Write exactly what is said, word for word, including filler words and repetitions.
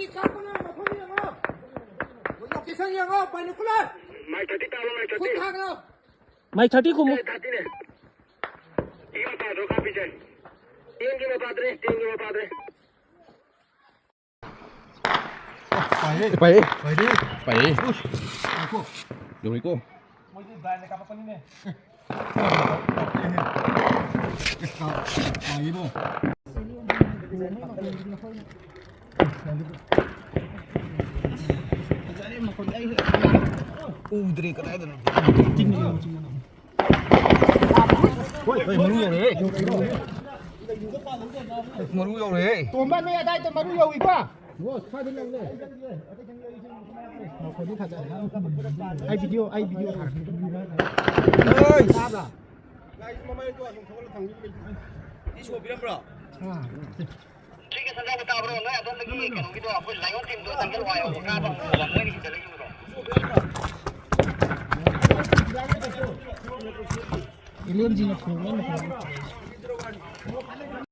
ꯀꯥꯞꯄꯅ ꯃꯐꯝ ꯌꯦꯡꯉꯣ꯫ ꯂꯣꯀꯦꯁꯟ ꯌꯦꯡꯉꯣ, ꯕꯥꯏꯅꯣꯀꯨꯂꯔ꯫ ꯃꯥꯏ ꯊꯥꯔꯇꯤ ꯇꯥꯔꯣ, ꯃꯥꯏ ꯊꯥꯔꯇꯤ꯫ ꯈꯨꯠ ꯊꯥꯡꯒꯠꯂꯣ꯫ ꯃꯥꯏ ꯊꯥꯔꯇꯤ ꯀꯨꯝꯃꯨ꯫ ꯑꯦ, ꯊꯥꯔꯇꯤꯅꯦ꯫ ꯁꯤꯒꯤ ꯃꯄꯥꯗꯣ ꯀꯥꯞꯄꯤꯁꯦ꯫ ꯇꯦꯟꯒꯤ ꯃꯄꯥꯗꯨꯅꯦ, ꯇꯦꯟꯒꯤ ꯃꯄꯥꯗꯨꯅꯦ꯫ ꯄꯥꯏꯌꯦ꯫ ꯄꯥꯏꯌꯦ꯫ ꯄꯥꯏꯔꯦ꯫ ꯄꯥꯏꯌꯦ꯫ ꯎꯁ, ꯉꯥꯏꯈꯣ꯫ ꯌꯧꯔꯤꯀꯣ꯫ ꯃꯣꯏꯗꯤ ꯕ꯭ꯂꯥꯏꯟꯗ ꯀꯥꯞꯄꯛꯄꯅꯤꯅꯦ꯫ ꯄꯥꯏꯌꯦꯕꯣ꯫ ꯎꯗ꯭ꯔꯦ ꯀꯗꯥꯏꯗꯅꯣ꯫ ꯍꯣꯏ, ꯍꯣꯏ, ꯃꯔꯨ ꯌꯧꯔꯦ꯫ ꯃꯔꯨ ꯌꯧꯔꯦ꯫ ꯇꯣꯝꯕ, ꯅꯣꯏ ꯑꯗꯥꯏꯗ ꯃꯔꯨ ꯌꯧꯏꯀꯣ? ꯑꯩ ꯚꯤꯗꯤꯑꯣ, ꯑꯩ ꯚꯤꯗꯤꯑꯣ ꯊꯥꯔꯛꯀꯦ꯫ ꯍꯣꯏ꯫ ꯇꯥꯕ꯭ꯔꯥ? ꯁꯤ ꯁꯣ ꯄꯤꯔꯝꯕ꯭ꯔꯣ? ꯑꯥ꯫ ꯁꯤꯒꯤ ꯁꯟꯖꯥꯎꯕ ꯇꯥꯕ꯭ꯔꯣ? ꯅꯣꯏ ꯑꯗꯣꯝꯗꯒꯤ ꯀꯩꯅꯣꯒꯤꯗꯣ, ꯑꯩꯈꯣꯏ ꯂꯥꯏꯑꯣꯟ ꯇꯤꯝꯗꯣ ꯆꯪꯁꯤꯜꯂꯣ ꯍꯥꯏꯌꯣ꯫ ꯀꯥꯕ ꯍꯧꯔꯕ? ꯃꯣꯏꯅ ꯁꯤꯗ ꯂꯩꯕꯗꯣ꯫ ꯑꯦꯂꯤꯌꯟꯁꯤꯡꯅ ꯈꯣꯡꯉꯦ ꯃꯈꯣꯟ꯫